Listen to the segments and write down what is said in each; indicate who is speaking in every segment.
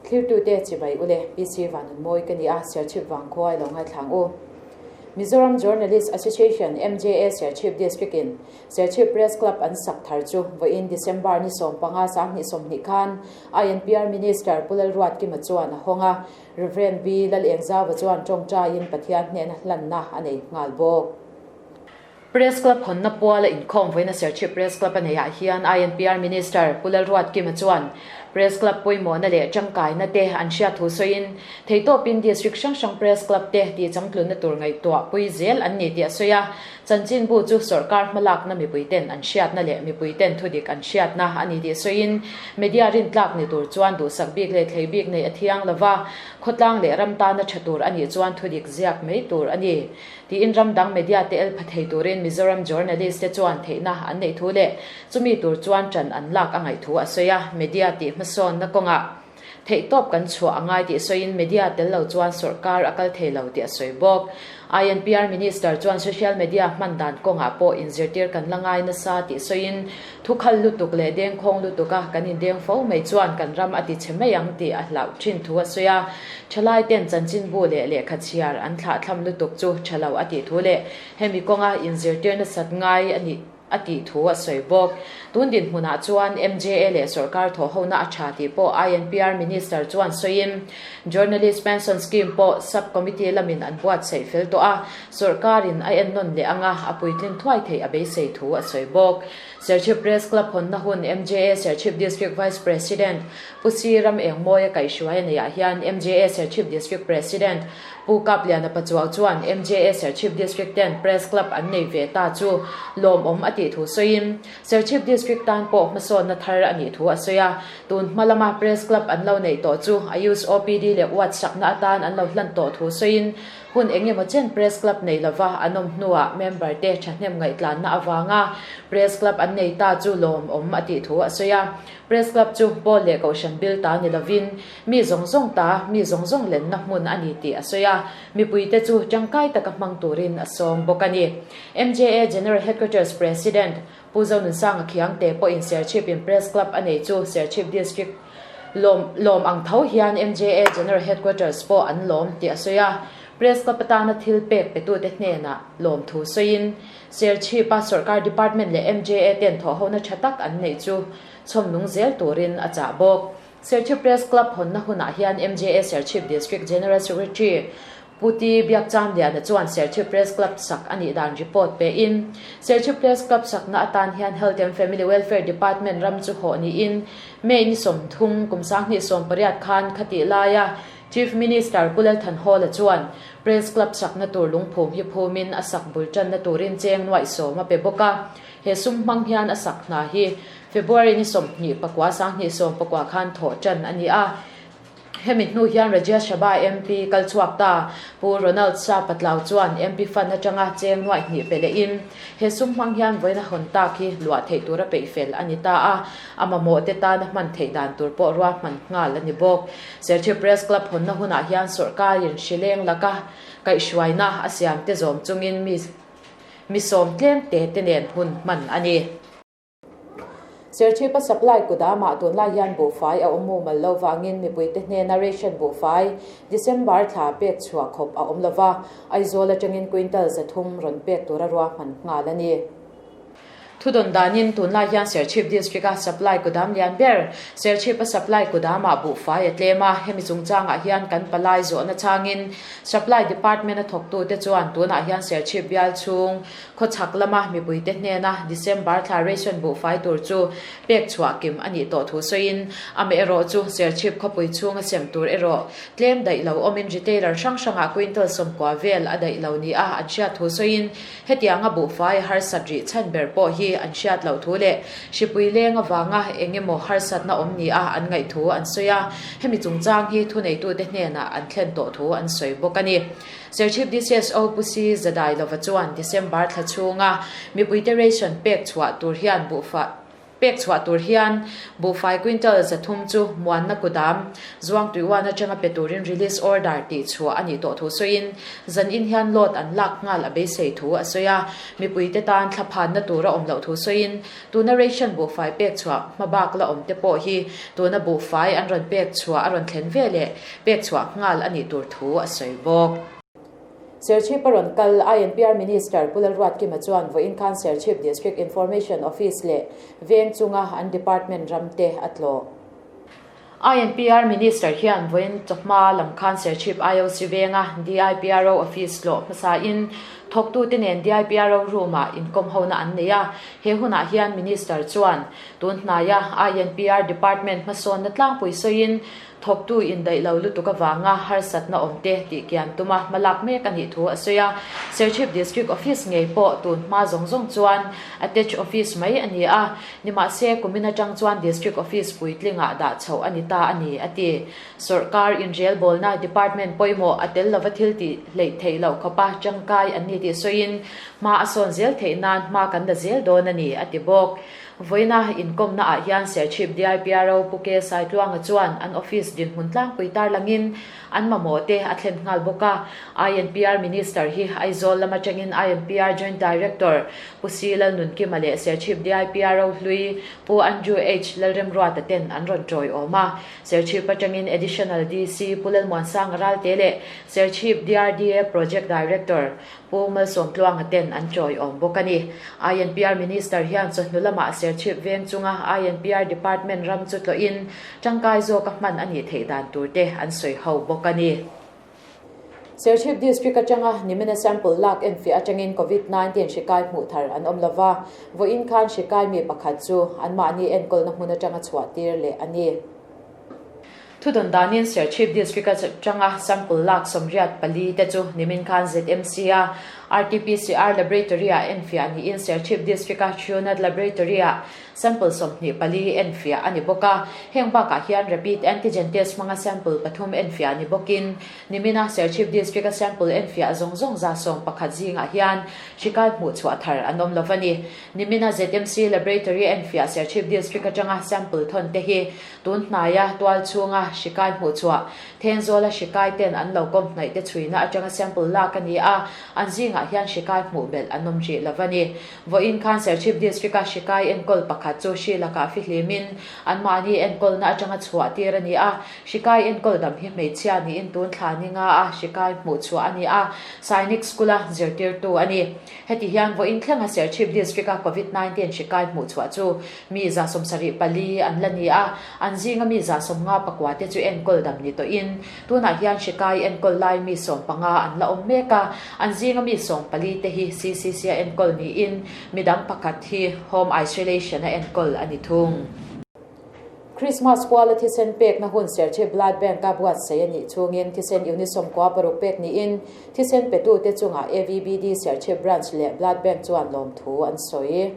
Speaker 1: Thlirtute chibai ule, PC Vanunmawi ka ni a, Serchhip Vangkhua i lo ngaithlang u. Mizoram Journalist Association, MJA, Serchhip District in Serchhip Press Club an sak thar chu vawiin December ni 15 2020 khan INPR Minister Pu Lalruatkima chuan a hawng a, Rev. V Lalengzauva chuan tawngtaiin Pathian hnena hlanna a nei nghal bawk. Press Club hawnna puala inkhawm vawiina Serchhip Press Club a neihah hian INPR Minister Pu Lalruatkima chuan Press Club pawimawhna leh tangkaina te an hriat thu sawiin theihtawpin District hrang hrang Press Club te tihchangtlunna tur ngaihtuah pui zel an ni tih a sawi a. Chanchinbu chu sawrkar hmalakna mipuiten an hriatna leh mipuiten thudik an hriatna a ni tih sawiin media rintlak ni tur chuan duhsak bik leh thlei bik neih a thiang lova, khawtlang leh ram tana tha tur a nih chuan thudik ziak mai tur a ni. Tiin ram dang media te el pha thei turin Mizoram journalist te chuan theihna an neih thu leh chumi tur chuan ṭan an lak a ngaih thu a sawi a, media tih hmasawnna kawngah theihtawp kan chhuah a ngai tih sawiin media tel lo chuan sawrkar a kal thei lo tih a sawi bawk. INPR Minister chuan social media hman dan kawngah pawh inzirtir kan la ngai nasa tih sawiin Thukhal lutuk leh dengkhawng lutuka kan indeng fo mai chuan kan ram a ti chhe mai ang tih a hlauh thin thu a sawi a. Thalai ten chanchinbu leh lehkha chhiar an thlahthlam lutuk chu tha lo a tih thu leh hemi kawnga inzirtir nasat ngai a nih a tih thu a sawi bawk. Tun dinhmunah chuan MJA leh sawrkar thawhhona a tha tih pawh INPR Minister chuan sawiin Journalist Pension Scheme pawh Sub Committee lamin an buatsaih fel tawh a, sawrkarin a ennawn leh anga a puitlin thuai theih a beisei thu a sawi bawk. Serchhip Press Club hawnna hun MJA Serchhip District Vice President Pu Si Ram Engmawia kaihhruai a neihah hian MJA Serchhip District President Pu Kapliana Pachuau chuan MJA Serchhip District ten Press Club an nei ve ta chu lawmawm a tih thu sawiin Serchhip District tan pawh hmasawnna thar a nih thu a sawi a, tun hma lama Press Club an lo neih tawh chu Ayush OPD leh Ward sakna atan an lo hlan tawh thu sawiin Hun eng emaw chen Press Club nei lova an awm hnuah member te thahnem ngaihtlanna avanga Press Club an nei ta chu lawmawm a tih thu a sawi a. Press Club chu Pawl leh Kohhran bil ta ni lovin mi zawng zawng ta, mi zawng zawng lenna hmun a ni tih a sawi a. Mipuite chu tangkai taka hmang turin a sawm bawk a ni. MJA General Headquarters President Pu Zonunsanga Khiangte pawhin Serchhip in Press Club a nei chu Serchhip District lawm lawm ang tho hian MJA General Headquarters pawh an lawm tih a sawi a. Press Club atana thil pek petute hnenah lawmthu sawiin Serchhip-a sawrkar department leh MJA ten thawhhona tha tak an neih chu chhawmnung zel turin a chah bawk. Serchhip Press Club hawnna hunah hian MJA Serchhip District General Secretary Pu Ti Biakchamliana chuan Serchhip Press Club sak a nih dan report pein, Serchhip Press Club sakna atan hian Health and Family Welfare Department ram chu hawh niin May ni 30 kum 2018 khan khatih laia Chief Minister Pu Lalthanhawla chuan Press Club sakna tur lungphum hi phumin a sak bul tanna turin cheng nuaih sawm a pe bawk a, he sum hmang hian a sak hna hi February ni 29 2019 khan thawh tan a ni a. Hemi hnu hian Rajya Sabha MP kal chhuak ta Pu Ronald Sa Patlau chuan MP fund atanga cheng nuaih hnih pe lehin he sum hmang hian vawiin a hawn tak hi luah theih tura peih fel a ni ta a, a mamawh te tana hman theih dan tur pawh ruahman nghal a ni bawk. Serchhip Press Club hawnna hunah hian sawrhkarin hrileng laka kaihhruaina a siam te zawm chungin mi mi sawm tlem te te nen hun hman a ni. Serchhipa supply kudamah tunlai hian buhfai a awm mumal lo vangin mipuite hnena ration buhfai December thla pek chhuah khawp a awm lova, Aizawl atangin quintal 300 rawn pek tura ruahman nghal a ni. Thudawn danin tunlai hian Serchhip District-a supply kudam lian ber Serchhipa supply kudamah buhfai a tlem a, hemi chungchangah hian kan palai zawhna changin Supply Department-a thawktute chuan tunah hian Serchhip bial chhung Khawchhak lama mipuite hnena December thla ration buhfai tur chu pek chhuah kim a nih tawh thu sawiin, amaherawh chu Serchhip khawpui chhunga sem tur erawh tlem daih lo awmin retailer hrang hrangah quintal 90 vel a daih lo nia an hriat thu sawiin, hetianga buhfai harsat rih chhan ber pawh hi an hriat loh thu leh hripui leng avanga eng emaw harsatna awm nia an ngaih thu an sawi a, hemi chungchang hi thuneitute hnenah an thlen tawh thu an sawi bawk a ni. Serchhip DCSO Pu Si Zadai Lova chuan December thla chhunga mipuite ration pek chhuah tur hian buhfai Pek chhuah tur hian buhfai quintal 300 chu muanna kudam Zuangtui uan atanga pe turin release order tih chhuah a nih tawh thu sawiin zan in hian load an lak nghal a beisei thu a sawi a. Mipuite tan thlaphanna tur a awm loh thu sawiin tuna ration buhfai pek chhuah hmabak la awm te pawh hi tuna buhfai an rawn pek chhuah a rawn thlen ve leh pek chhuah nghal a nih tur thu a sawi bawk. Serchhip a rawn kal INPR Minister Pu Lalruatkima chuan vawiin khan Serchhip District Information Office leh veng chunga an department ram te a tlawh. INPR Minister hian vawiin chawhma lam khan Serchhip IOC venga DIPRO Office tlawh hmasain thawktute nen DIPRO room-ah inkawm hona an nei a. He hunah hian Minister chuan tun hnaia INPR Department hmasawnna tlangpui sawiin Thawktu indaih lo lutuk avanga harsatna awm te tih kian tuma hma lak mek a nih thu a sawi a. Serchhip District Office ngei pawh tun hma zawng zawng chuan Attach Office mai a ni a, nimahse kumin atang chuan District Office puitlingah dah chhoh a ni ta a ni, a ti. Sawrkar inrelbawlna Department pawimawh a tel lova thil tih hleih theih loh khawpa tangkai an ni tih sawiin hma a sawn zel theih nan hma kan la zel dawn a ni, a ti bawk. Vawiina inkawmna ah hian Serchhip DIPRO Pu Ke Saitluanga chuan an office dinhmun tlangpui tarlangin an mamawh te a thlen nghal bawk a. INPR Minister hi Aizawl lam atangin INPR Joint Director Pu Si Lalnunkima leh Serchhip DIPRO hlui Pu Andrew H Lalremruata ten an rawn tawiawm a. Serchhip atangin Additional DC Pu Lalmuansanga Ralte leh Serchhip DRDA Project Director Pu Malsawmtluanga ten an tawiawm bawk a ni. INPR Minister hian chawhnu lamah Serchhip veng chunga INPR Department ram chu tlawhin tangkai zawka hman a nih theih dan tur te an sawi ho bawk a ni. Serchhip District atanga nimina sample lak enfiah atangin Covid 19 hri kai hmuh thar an awm lova, vawiin khan hri kai mi pakhat chu anmahni enkawlna hmun atanga chhuah tir leh a ni. Thudawn danin Serchhip District atanga sample lak 84 te chu nimin khan ZMC a RTPCR Laboratory ah enfiah niin Serchhip District a Truenat Laboratory ah sample 24 enfiah a ni bawk a. Heng bakah hian Rapid Antigen Test hmanga sample pathum enfiah ni bawkin nimina Serchhip District a sample enfiah zawng zawng 111 zingah hian hri kai hmuh chhuah thar an awm lo a ni. Nimina ZMC Laboratory enfiah Serchhip District atanga sample thawn te hi Tun hnaia tual chhunga hri kai hmuh chhuah Thenzawla hri kai ten an lo kawm hnaih te chhuina atanga sample lak a ni a, an zingah hian hri kai hmuh belh an awm rih lo a ni. Vawiin khan Serchhip District-a hri kai enkawl pakhat chu hri lakah fihlimin anmahni enkawlna atanga chhuah tir a ni a, hri kai enkawl dam hi hmeichhia niin tun thla ni nga a hri kai hmuh chhuah a ni a, Sainik School-a zirtirtu a ni. Heti hian vawiin thlenga Serchhip District-a Covid 19 hri kai hmuh chhuah chu Mi 74 an la ni a, an zinga mi 59 te chu enkawl dam ni tawhin, tunah hian hri kai enkawl lai mi 15 an la awm mek a, an zinga mi 14 te hi CCC a enkawl niin midang pakhat hi Home Isolation a enkawl a ni thung. Christmas kuala thisen pekna hun Serchhip Blood Bank a buatsaih a nih chhungin thisen unit 96 pek niin thisen petute chungah AVBD Serchhip Branch leh Blood Bank chuan lawmthu an sawi.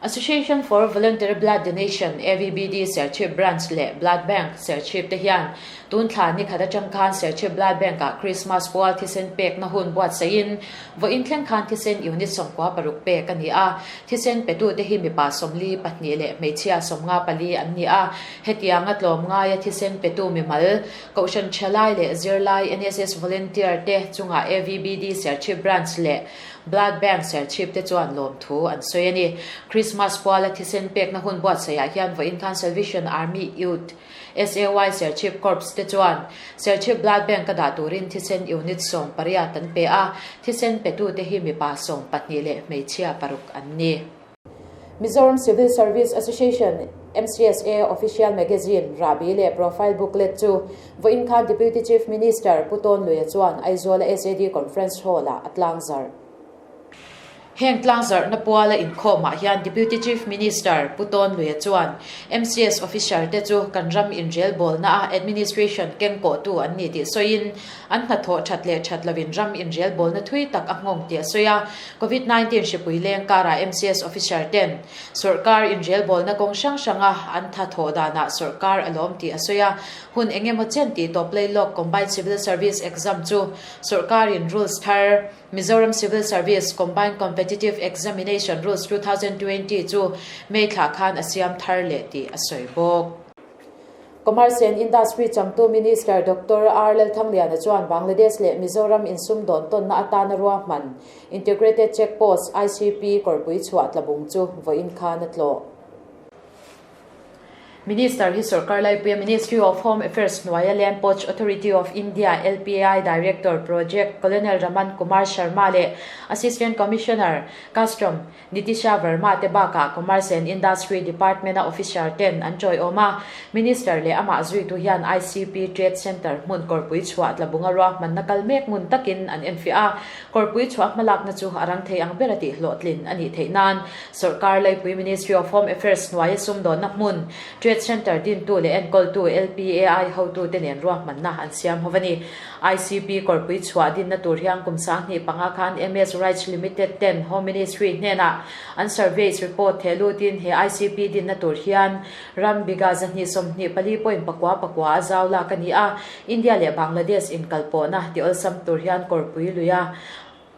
Speaker 1: Association for Voluntary Blood Donation, AVBD, Serchhip Branch leh Blood Bank, Serchhip te hian tun thla ni khat atang khan Serchhip Blood Bank-ah Christmas pual thisen pekna hun buatsaihin vawiin thleng khan thisen unit 96 pek a ni a. Thisen petute hi mipa 42 leh hmeichhia 54 an ni a. Hetianga tlawm ngaia thisen petu mimal, Kohhran Thalai leh Zirlai, NSS Volunteer te chungah AVBD Serchhip Branch leh Blood Bank Serchhip te chuan lawmthu an sawi a ni. Christmas puala thisen pekna hun buatsaihah hian vawiin khan Salvation Army Youth, SAY Serchhip Corps te chuan Serchhip Blood Bank a dah turin thisen unit 18 an pe a, thisen petute hi mipa 12 leh hmeichhia paruk an ni. Mizoram Civil Service Association, MCSA, Official Magazine, Rahbi leh Profile Booklet chu vawiin khan Deputy Chief Minister Pu Tawn Luia chuan Aizawl-a SAD Conference Hall-ah a tlangzarh. Heng tlangzarhna puala inkhawmah hian Deputy Chief Minister Pu Tawn Luia chuan MCS officer te chu kan ram inrelbawlna a administration kengkawhtu an ni tih sawiin an hnathawh that leh that lovin ram inrelbawlna thui tak a nghawng tih a sawi a. Covid 19 hripui leng karah MCS officer ten sawrkar inrelbawlna kawng hrang hranga an tha thawh danah sawrkar a lawm tih a sawi a. Hun eng emaw chen tih tawp lei lawk Combined Civil Service Exam chu sawrkarin rules thar. Mizoram Civil Service Combined Competitive Examination Rules 2020 chu May thla khan a siam thar leh tih a sawi bawk. Commerce and Industry changtu Minister Doctor R Lalthangliana chuan Bangladesh leh Mizoram insumdawn tawnna atana ruahman Integrated Check Post, ICP, kawrpui chhuah tlabung chu vawiin khan a tlawh. Minister hi sorkar laipuia Ministry of Home Affairs hnuaia Land Ports Authority of India, LPAI, Director, Project, Colonel Raman Kumar Sharma leh Assistant Commissioner, Custom, Nitisha Verma te bakah Commerce and Industry Department-a officer ten an tawiawm a. Minister leh amah zuitu hian ICP Trade Centre hmun kawrpui chhuah tlabunga ruahmanna kal mek ngun takin an enfiah a. Kawrpui chhuah hmalakna chu a rang thei ang bera tih hlawhtlin a nih theih nan Sawrkar Laipui Ministry of Home Affairs hnuaia sumdawnna hmun, Trade Centre dintu leh enkawltu LPAI hotute nen ruahmanna an siam ho a ni. ICP kawrpui chhuah dinna tur hian kum 2005 khan MS Rights Limited ten Home Ministry hnenah an surveys report theh lutin he ICP dinna tur hian ram biga 224.9 a zau lak a ni a, India leh Bangladesh inkalpawhna ti awlsam tur hian kawrpui luia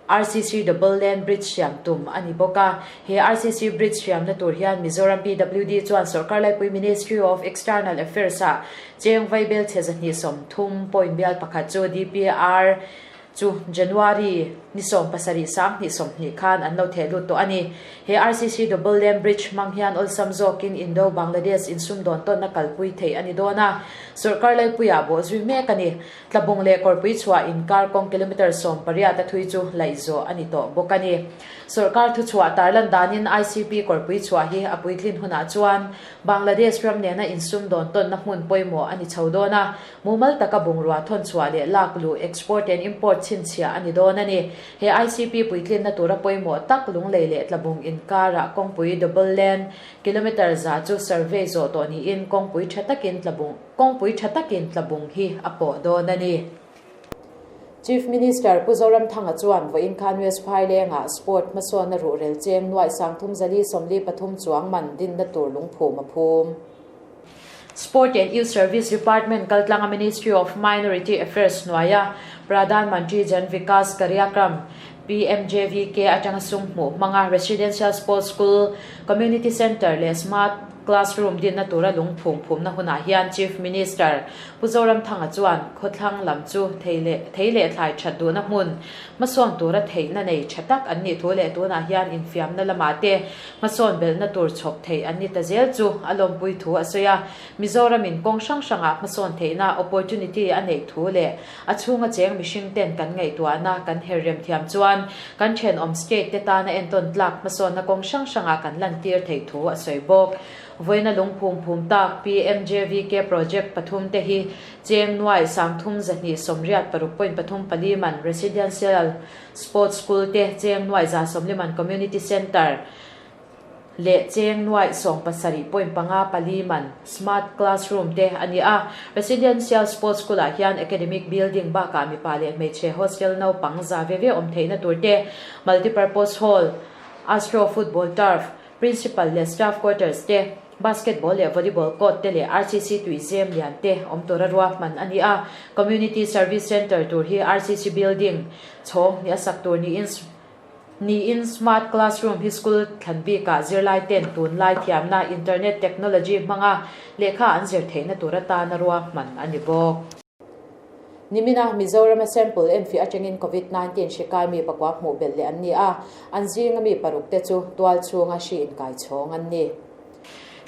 Speaker 1: RCC Double Lane Bridge siam tum a ni bawk a. He RCC Bridge siamna tur hian Mizoram PWD chuan Sawrkar Laipui Ministry of External Affairs ah cheng vaibel chhe 230 point bial pakhat chu DPR chu January ni 17 2020 khan an lo theh lut tawh a ni. He RCC Double Lane Bridge hmang hian awlsam zawkin Indo-Bangladesh insumdawn tawnna kalpui theih a ni dawn a, Sawrkar Laipuiah bawh zui mek a ni. Tlabung leh Kawrpui chhuah inkar kawng kilometre 18 a thui chu laih zawh a ni tawh bawk a ni. Sawrkar thuchhuah tarlan danin ICP Kawrpui chhuah hi a puitlin hunah chuan Bangladesh ram nena insumdawn tawnna hmun pawimawh a ni chho dawn a, mumal taka bungrua thawn chhuah leh lak luh, export and import, chhinchhiah a ni dawn a ni. He ICP puitlinna tura pawimawh tak Lunglei leh Tlabung inkarah kawngpui double lane kilometre 100 chu survey zawh tawh niin kawngpui tha takin Tlabung Kawngpui tha takin tlabung hi a pawh dawn a ni. Chief Minister Pu Zoramthanga chuan vawiin khan West Phailengah Sport hmasawnna ruhrel cheng nuaih 343 chuang man dinna tur lungphum a phum. Sport and Youth Service Department kaltlanga Ministry of Minority Affairs hnuaia Pradhan Mantri Jan Vikas Karyakram, PMJVK, atanga sum hmuh hmanga Residential Sports School, Community Centre leh Smart Classroom dinna tura lungphum phumna hunah hian Chief Minister Pu Zoramthanga chuan khawthlang lam chu thei leh thei leh thlai that duhna hmun hmasawn tura theihna nei tha tak an nih thu leh tunah hian infiamna lamah te hmasawn belhna tur chhawp theih an ni ta zel chu a lawmpui thu a sawi a. Mizoramin kawng hrang hrangah hmasawn theihna opportunity a neih thu leh a chhunga cheng mihring ten kan ngaihtuahna kan her rem thiam chuan kan thenawm state te tana entawn tlak hmasawnna kawng hrang hrangah kan lantir theih thu a sawi bawk. Vawiina lungphum phum tak PMJVK project pathum te hi cheng nuai 3286.34 man Residential Sports School te cheng nuai 140 man Community Centre leh cheng nuaih 17.54 man Smart Classroom te a ni a. Residential Sports School ah hian Academic Building bakah mipa leh hmeichhe hostel naupang za ve ve awm theihna tur te, Multipurpose Hall, Astro Football Turf, Principal leh Staff Quarters te, Basketball leh Volleyball Court te leh RCC tuizem lian te awm tura ruahman a ni a. Community Service Centre tur hi RCC Building chhawng hnih a sak tur niin Niin Smart Classroom hi school thlan bikah zirlai ten tunlai thiamna internet technology hmanga lehkha an zir theihna tur atana ruahman a ni bawk. Nimina Mizorama sample enfiah atangin Covid-19 hri kai mi pakua hmuh belh leh an ni a, an zinga mi paruk te chu tual chhunga hri inkai chhawng an ni.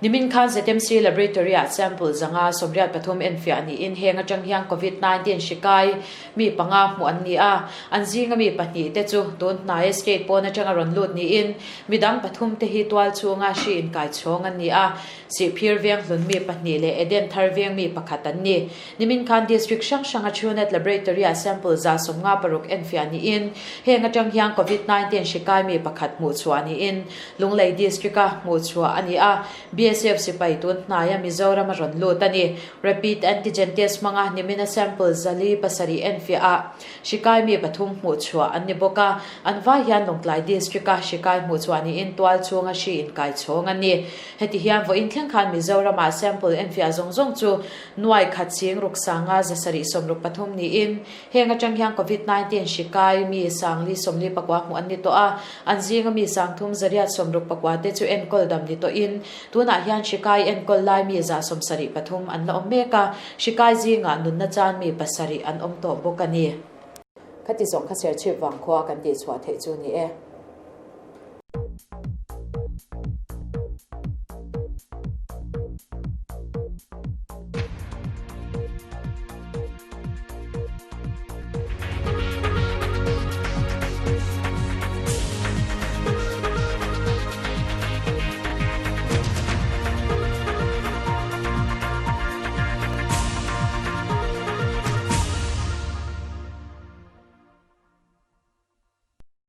Speaker 1: Nimin khan ZMC Laboratory-ah sample 183 enfiah niin heng atang hian Covid-19 hri kai mi panga hmuh an ni a, an zinga mi pahnih te chu tun hnaia state pawn atanga rawn lut niin midang pathum te hi tual chhunga hri inkai chhawng an ni a, Sihphir veng hlun mi pahnih leh Eden thar veng mi pakhat an ni. Nimin khan district hrang hranga Truenat Laboratory-ah sample 56 enfiah niin heng atang hian Covid-19 hri kai mi pakhat hmuh chhuah niin Lunglei District-a hmuh chhuah a ni a. BSF sipai tun hnaia Mizoram a rawn lut a ni. Rapid Antigen Test hmanga nimina sample 407 enfiah ah hrikai mi pathum hmuh chhuah an ni bawk a, an vai hian Lawngtlai District a hrikai hmuh chhuah niin tual chhunga hri inkai chhawng an ni. Heti hian vawiin thleng khan Mizoramah sample enfiah zawng zawng chu nuai khat ching ruk sanga 763 niin Heng atang hian Covid 19 hri kai mi sangli 44 hmuh an ni tawh a, an zinga mi 30 864 te chu enkawl dam ni tawhin tunah hian hri kai enkawl lai mi 173 an la awm mek a, hri kai zingah nunna chan mi pasarih an awm tawh bawk a ni. Khati zawng kha Serchhip vangkhua kan tihchhuah theih chu ni e.